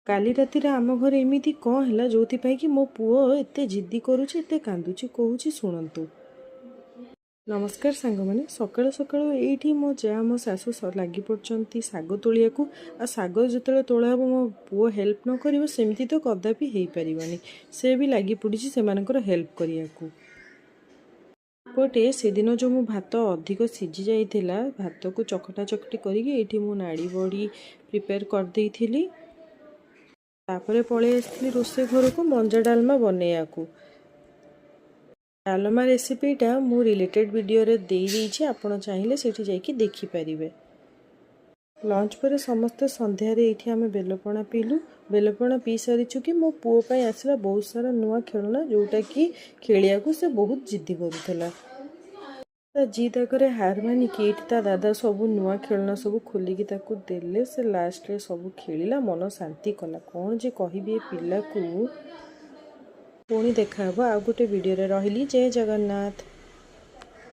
କାଲି ରାତିରେ ଆମ ଘରେ ଏମିତି କ'ଣ ହେଲା, ଯେଉଁଥିପାଇଁ କି ମୋ ପୁଅ ଏତେ ଜିଦ୍ଦି କରୁଛି, ଏତେ କାନ୍ଦୁଛି, କହୁଛି, ଶୁଣନ୍ତୁ। ନମସ୍କାର ସାଙ୍ଗମାନେ। ସକାଳୁ ସକାଳୁ ଏଇଠି ମୋ ଯା, ମୋ ଶାଶୁ ଲାଗି ପଡ଼ିଛନ୍ତି ଶାଗ ତୋଳିବାକୁ। ଆଉ ଶାଗ ଯେତେବେଳେ ତୋଳା ହେବ, ମୋ ପୁଅ ହେଲ୍ପ ନ କରିବ, ସେମିତି ତ କଦାପି ହେଇପାରିବନି। ସେ ବି ଲାଗି ପଡ଼ିଛି ସେମାନଙ୍କର ହେଲ୍ପ କରିବାକୁ। ଏପଟେ ସେଦିନ ଯେଉଁ ମୁଁ ଭାତ ଅଧିକ ସିଝି ଯାଇଥିଲା, ଭାତକୁ ଚକଟା ଚକଟି କରିକି ଏଇଠି ମୁଁ ନାଡ଼ି ବଡ଼ି ପ୍ରିପେୟାର କରିଦେଇଥିଲି। ତାପରେ ପଳେଇ ଆସିଥିଲି ରୋଷେଇ ଘରକୁ ମଞ୍ଜା ଡାଲମା ବନେଇବାକୁ। ଡାଲମା ରେସିପିଟା ମୁଁ ରିଲେଟେଡ଼ ଭିଡ଼ିଓରେ ଦେଇଦେଇଛି, ଆପଣ ଚାହିଁଲେ ସେଇଠି ଯାଇକି ଦେଖିପାରିବେ। ଲଞ୍ଚ ପରେ ସମସ୍ତେ ସନ୍ଧ୍ୟାରେ ଏଇଠି ଆମେ ବେଲପଣା ପିଇଲୁ। ବେଲପଣା ପିଇ ସାରିଛୁ କି ମୋ ପୁଅ ପାଇଁ ଆସିଲା ବହୁତ ସାରା ନୂଆ ଖେଳନା, ଯେଉଁଟାକି ଖେଳିବାକୁ ସେ ବହୁତ ଜିଦ୍ଦି କରୁଥିଲା। ତା ଜିଦ୍ ଆଗରେ ହାର ମାନିକି ଏଇଠି ତା ଦାଦା ସବୁ ନୂଆ ଖେଳନା ସବୁ ଖୋଲିକି ତାକୁ ଦେଲେ। ସେ ଲାଷ୍ଟରେ ସବୁ ଖେଳିଲା, ମନ ଶାନ୍ତି କଲା। କ'ଣ ଯେ କହିବି ଏ ପିଲାକୁ! ପୁଣି ଦେଖାହେବ ଆଉ ଗୋଟେ ଭିଡ଼ିଓରେ। ରହିଲି, ଜୟ ଜଗନ୍ନାଥ।